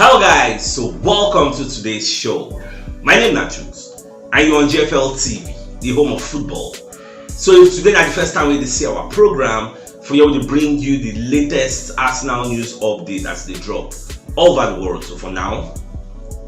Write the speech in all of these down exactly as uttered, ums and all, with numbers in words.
Hello guys, so welcome to today's show. My name is Nachus and you're on G F L T V, the home of football. So if today na the first time wey you dey see our program, for here we dey bring you the latest Arsenal news update as e dey drop all over the world. So for now,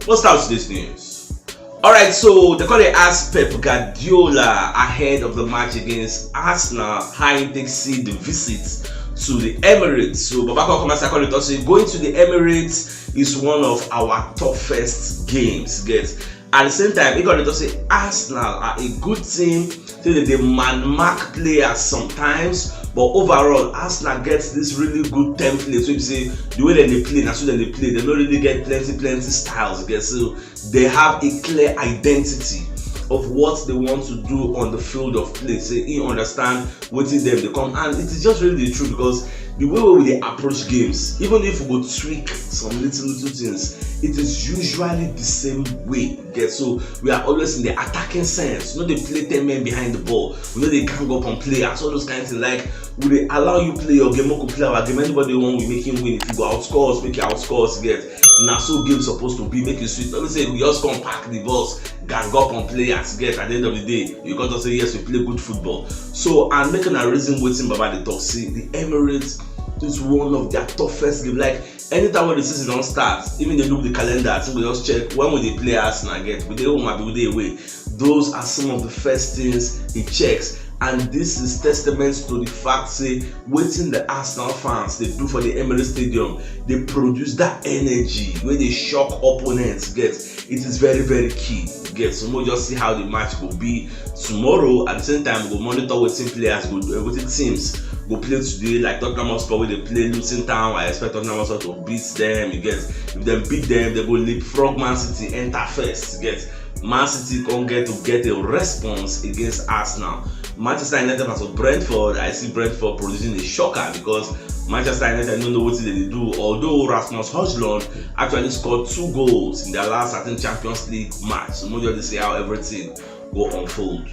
let's start with today's news. Alright, so dem come dey ask Pep Guardiola ahead of the match against Arsenal how he take see the visit to the Emirates. So Baba come come outside come dey talk say going to the Emirates is one of our toughest games. Get, at the same time, he come dey talk say Arsenal are a good team, say dem dey man mark players sometimes, but overall Arsenal get this really good template wey be say the way dem dey play, na so dem dey play. Dem no really get plenty plenty styles. Get, so they have a clear identity of what they want to do on the field of play. Say he understand wetin dem dey come, and it is just really the truth, because the way wey we dey approach games, even if we go tweak some little little things, it is usually the same way. Get, so we are always in the attacking sense. We no dey play ten men behind the ball. We no dey gang up on players, all those kind of things. Like, we dey allow you play your game, make we play our game. Anybody wey wan win, make him win. If you go outscore us, make you outscore us. Get, na so game suppose to be. Make e sweet. No be say we just come pack the bus, gang up on players. Get, at the end of the day, you come talk say yes, we play good football. So, and make una reason wetin Baba dey talk. See, the Emirates is one of their toughest game. Like, anytime wey the season don start, even dey look the calendar, I think we just check when we dey play Arsenal. Get, we dey home abi we dey away. Those are some of the first things he checks, and this is testament to the fact say wetin the Arsenal fans dey do for the Emirates Stadium dey produce that energy wey dey shock opponents. Get, it is very very key. Get, so make we just see how the match go be tomorrow. At the same time, we go monitor wetin players go do, wetin teams go play today. Like Tottenham Hotspur wey dey play Luton Town, I expect Tottenham Hotspur to beat them. You get, if dem beat them, dem go leapfrog Man City enter first. Get, Man City come get to get a response against Arsenal. Manchester United versus Brentford, I see Brentford producing a shocker because Manchester United no know wetin dem dey do. Although Rasmus Højlund actually scored two goals in their last, I think, Champions League match. So make we just dey see how everything go unfold.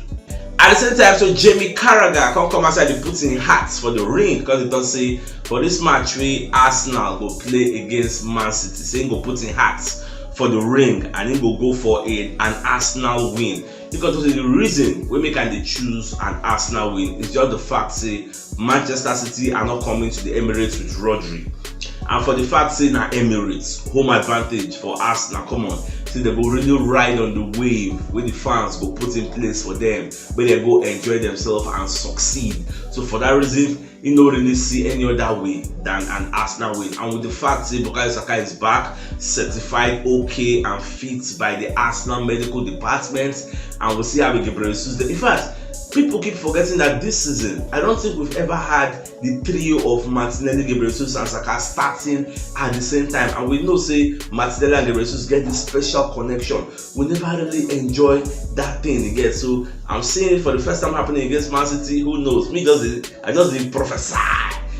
At the same time, so Jamie Carragher come come outside dey put him hat for the ring because he talk say for this match wey Arsenal go play against Man City, say he go put him hat for the ring and he go go for a, an Arsenal win. He come talk say the reason wey make am dey choose an Arsenal win is just the fact say Manchester City are not coming to the Emirates with Rodri. And for the fact say na Emirates, home advantage for Arsenal, come on. Say dem go really ride on the wave wey the fans go put in place for them, wey dem go enjoy themselves and succeed. So for that reason, he no really see any other way than an Arsenal win. And with the fact say Bukayo Saka is back, certified okay and fit by the Arsenal medical department, and we see how Gabriel Jesus dey. In fact, people keep forgetting that this season, I don't think we've ever had the trio of Martinelli, Gabriel Jesus, and Saka starting at the same time. And we know say Martinelli and Gabriel Jesus get this special connection. We never really enjoy that thing again. So I'm seeing it for the first time happening against Man City. Who knows? Me just dey, I just dey prophesy.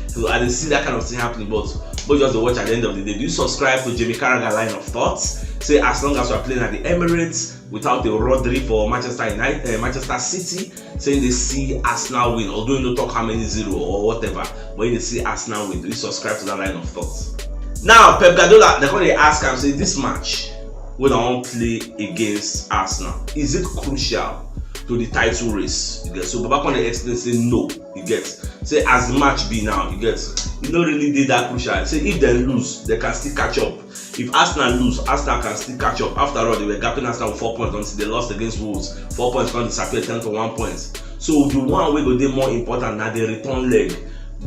So I dey see that kind of thing happening. But but just dey watch at the end of the day. Do you subscribe to Jamie Carragher line of thoughts? Say as long as we are playing at the Emirates without a Rodri for Manchester United, uh, Manchester City, saying they see Arsenal win, although you no talk how many zero or whatever, but you dey see Arsenal win. Do you subscribe to that line of thoughts? Now, Pep Guardiola, dem come dey ask am say this match wey dem wan play against Arsenal, is it crucial to the title race? You get, so Baba come dey explain say no, you get, say as the match be now, you get, e no really dey that crucial. Say if dem lose, dem can still catch up. If Arsenal lose, Arsenal can still catch up. After all, they were gapping Arsenal with four points until they lost against Wolves. Four points come disappear, turn to one point. So the one wey go dey more important na the return leg.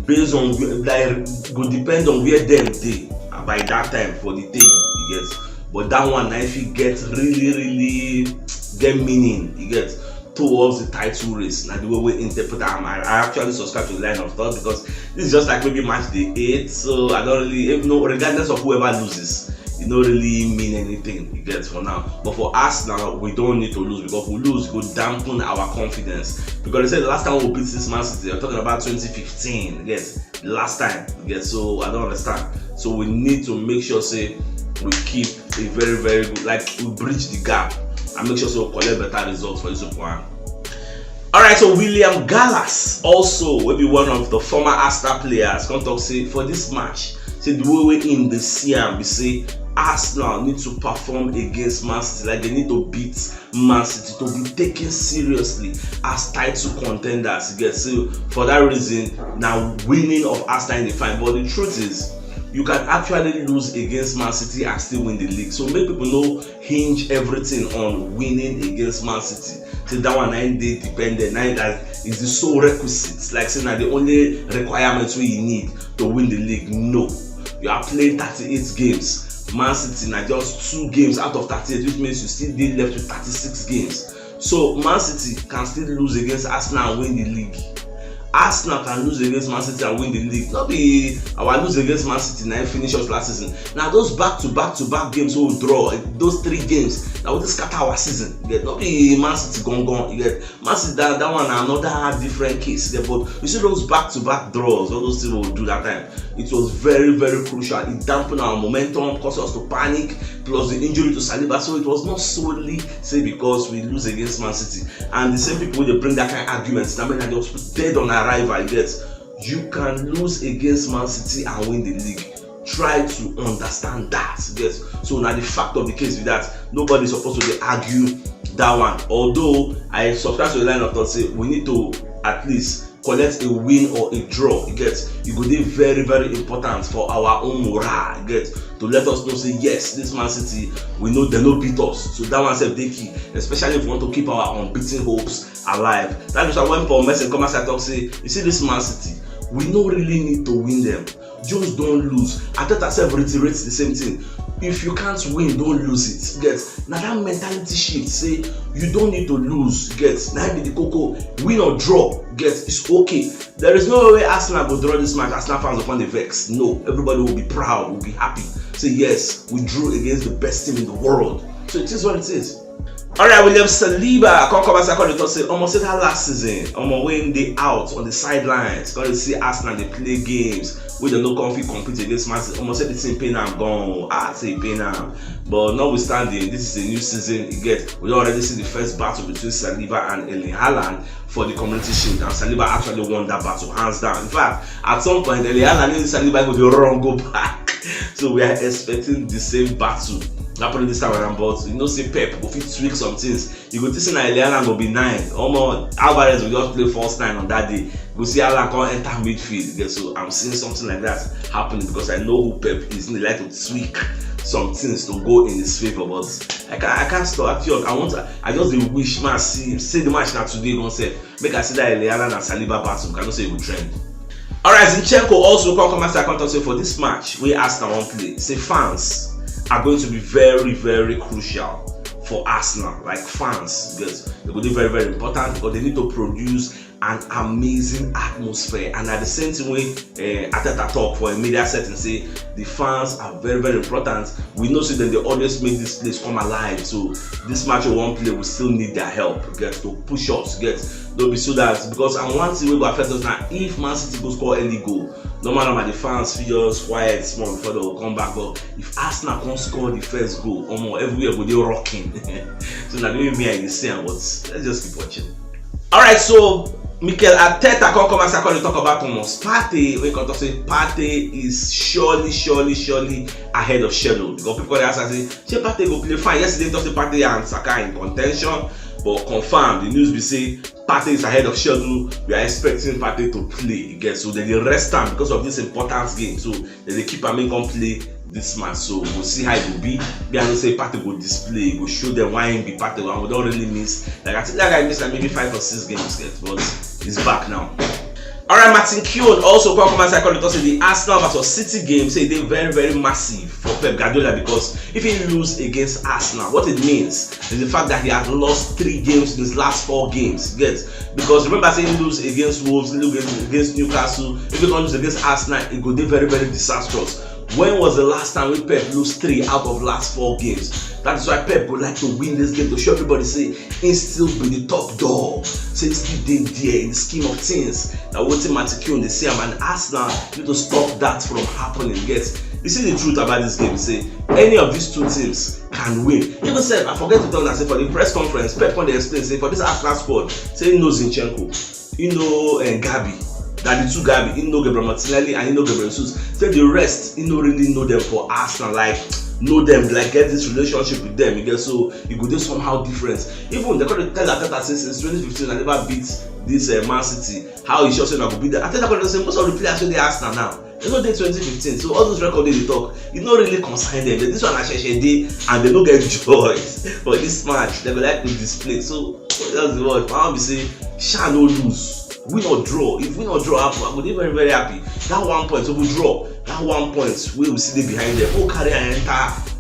Based on where, like, go depend on where dem dey, and by that time for the table, you get. But that one na if e get really really get meaning, you get, towards the title race. Na the way wey interpret am, I, I actually subscribe to the line of thought because this is just like maybe match day eight. So I don't really, you know, regardless of whoever loses, e no really mean anything, you get, for now. But for us now, we don't need to lose, because if we lose, e go dampen our confidence. Because they say the last time we beat this Man City, you're talking about twenty fifteen, you get, the last time, you get. So I don't understand. So we need to make sure say we keep a very very good, like, we bridge the gap and make sure say we collect better results for this one. Alright, so William Gallas, also wey be one of the former Arsenal players, come talk say for this match, say the way wey him dey see am be say Arsenal need to perform against Man City. Like, they need to beat Man City to be taken seriously as title contenders. You get, so for that reason, now winning of Arsenal in the fine. But the truth is, you can actually lose against Man City and still win the league. So make people no hinge everything on winning against Man City. So that one, na im dey dependent. Na im that is the sole requisite. Like say na the only requirement wey you need to win the league. No, you are playing thirty-eight games. Man City na just two games out of thirty-eight, which means you still dey left with thirty-six games. So Man City can still lose against Arsenal and win the league. Arsenal can lose against Man City and win the league. No be our lose against Man City na im finish us last season. Na those back to back to back games wey we draw, those three games, na wetin scatter our season. Yeah, no be Man City gangan. You get, Man City, that, that one na another different case. Yeah, but you see those back to back draws, all those things we do that time, it was very, very crucial. It dampened our momentum, caused us to panic, plus the injury to Saliba. So it was not solely say because we lose against Man City. And the same people wey dey bring that kind of argument, na make I just dead on arrival. You get, you can lose against Man City and win the league. Try to understand that. You get, so na the fact of the case be that. Nobody suppose to dey argue that one. Although I subscribe to the line of thought say we need to at least collect a win or a draw. You get, e go dey very, very important for our own morale. You get, to let us know say yes, this Man City, we know dem no beat us. So that one sef dey key, especially if we want to keep our unbeaten hopes alive. That is why when Paul Merson come outside talk say, you see this Man City, we no really need to win them. Just don't lose. Arteta sef reiterates the same thing. If you can't win, don't lose it. Get, na that mentality shift say you don't need to lose. Get, na im be the koko. Win or draw, get, it's okay. There is no way Arsenal go draw this match. Arsenal fans go come dey vex. No, everybody will be proud, will be happy. Say yes, we drew against the best team in the world. So it is what it is. All right, William Saliba come come outside come dey talk say, omo, say that last season, omo, wey him dey out on the sidelines, come dey see Arsenal dey play games wey dem no come fit compete against Man City. Omo, say the thing pain am gan o. Ah, say e pain am. But notwithstanding, this is a new season. You get, we don already see the first battle between Saliba and Erling Haaland for the Community Shield, and Saliba actually won that battle hands down. In fact, at some point, Erling Haaland and Saliba go dey run go back. So we are expecting the same battle happening this time around. But you know say Pep go fit tweak some things. You go think say na Erling Haaland go be nine. Omo, Alvarez go just play false nine on that day. You go see Haaland come enter midfield. Yeah, so I'm seeing something like that happening because I know who Pep is. He like to tweak some things to go in his favor. But I can't, I can't stop. I feel I want. I just dey wish, man, see, say the match na today, don't say. Make I see that Erling Haaland and Saliba battle. I know say e go trend. All right, Zinchenko also come come outside come talk say for this match wey Arsenal wan play, say fans are going to be very, very crucial for Arsenal. Like, fans, because they go dey very, very important because they need to produce an amazing atmosphere. And at the same time wey, eh, Arteta talk for a media setting say the fans are very, very important. We know say dem dey always make this place come alive. So this match we wan play, we still need their help, get, to push us, get. No be so that, because, and one thing wey go affect us na if Man City go score early goal. Normal, normal, the fans fit just quiet small before they go come back. But if Arsenal come score the first goal, omo, everywhere go dey rocking. So na the way me I dey see am, but let's just keep watching. All right, so Mikel Arteta come come outside come dey talk about Thomas Partey. Wey come talk say Partey is surely, surely, surely ahead of schedule. Because people dey ask am say, shey Partey go play? Fine, yesterday talk say Partey and Saka in contention, but confirm, the news be say Partey is ahead of schedule. We are expecting Partey to play again. So dem dey rest am because of this important game. So dem dey keep am make come play this match. So we'll see how it will be. Be I know say Partey go display, go show them why him be Partey, and we don't really miss. Like, I think that guy missed, like, maybe five or six games, get, but he's back now. All right, Martin Keown also come come outside come talk say the Arsenal versus City game, say e dey very, very massive for Pep Guardiola, because if he lose against Arsenal, what it means is the fact that he has lost three games in his last four games. Get, because remember say he lose against Wolves, he lose against Newcastle. If he come lose against Arsenal, it go dey very, very disastrous. When was the last time we Pep lose three out of last four games? That is why Pep go like to win this game to show everybody say he still be the top dog. Say he still dey there in the scheme of things. Na wetin Martin Keown dey say am, and Arsenal need to stop that from happening. Get, you see the truth about this game, say any of these two teams can win. Even sef, I forget to tell una say for the press conference, Pep come dey explain say for this Arsenal squad, say he know Zinchenko, he know, eh, Gabi, that the two Gabi, he know Gabriel Martinelli and he know Gabriel Jesus. Say the rest, he no really know them for Arsenal. Like, know them, like, get this relationship with them, you get, so e go dey somehow different. Even they come dey tell Arteta say since twenty fifteen I never beat this uh, Man City. How e sure say una go beat them? Arteta come dey say most of the players wey dey Arsenal now, they no dey twenty fifteen, so all those record dey dey talk, e no really concern them. But this one na sheshe dey, and they no get choice for this match. They go like to display, so that's the word. My own be say, sha no lose, win or draw. If win or draw happen, I go dey very, very happy. That one point, so we draw. That one point wey we still dey behind them, we carry am enter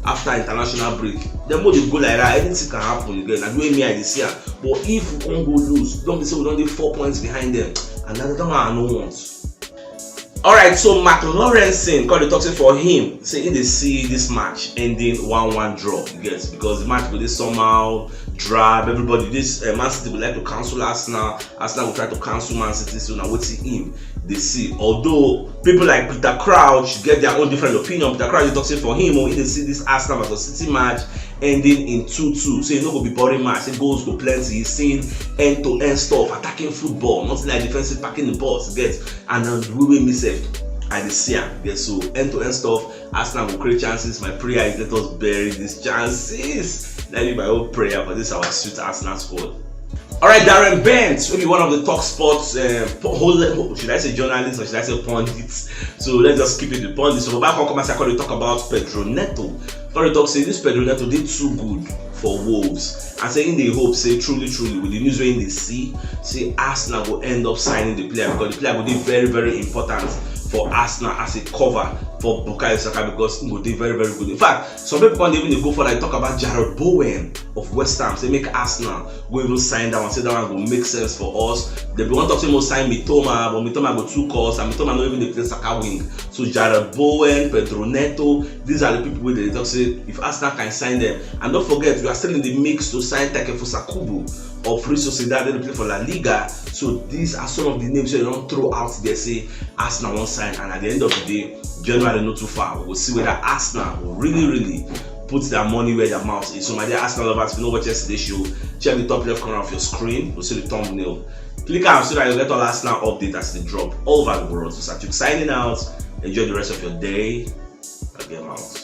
after international break. Dem no dey go like that. Anything can happen again. Na the way me I dey see am. But if we come go lose, don be say we don dey four points behind them, and that, that one I no want. Alright, so Mark Lawrenson come dey talk say for him, say he dey see this match ending one one draw, you get, because the match go dey somehow drab. Everybody, this uh, Man City would like to cancel Arsenal. Arsenal will try to cancel Man City, so na wetin him dey see. Although people like Peter Crouch get their own different opinion. Peter Crouch dey talk say for him, oh, he dey see this Arsenal versus City match ending in two two. Say e no go be boring match. Say goals go plenty. He's seen end-to-end stuff, attacking football, nothing like defensive packing the ball, you get, and na the way wey me sef I dey see am, you get. So end-to-end stuff, Arsenal go create chances. My prayer is let us bury these chances. That be my own prayer for this our sweet Arsenal squad. Alright, Darren Bent, wey be one of the top sports, uh, po- whole, whole- should I say journalists or should I say pundits? So let's just keep it with pundits. So Baba come come as I call to talk about Pedro Neto. Come dey talk say this Pedro Neto dey too good for Wolves, and say he dey hope say truly, truly, with the news wey he dey see, say Arsenal go end up signing the player, because the player go dey very, very important for Arsenal as a cover for Bukayo Saka, because he go dey very, very good. In fact, some people come dey even dey go for, like, talk about Jarrod Bowen of West Ham, say make Arsenal go even sign that one, say that one go make sense for us. They be wan talk say make we sign Mitoma, but Mitoma go too cost, and Mitoma no even dey play Saka wing. So Jarrod Bowen, Pedro Neto, these are the people wey dey talk say if Arsenal can sign them. And don't forget, we are still in the mix to sign Takefusa Kubo of Real Sociedad, wey dey play for La Liga. So these are some of the names wey dem don throw out there, say Arsenal wan sign, and at the end of the day, January no too far. We go see whether Arsenal go really, really put their money where their mouth is. So my dear Arsenal lovers, if you no watch yesterday show, check the top left corner of your screen. You see the thumbnail. Click am so that you get all Arsenal update as they drop all over the world. So Satuk signing out. Enjoy the rest of your day. Again, out.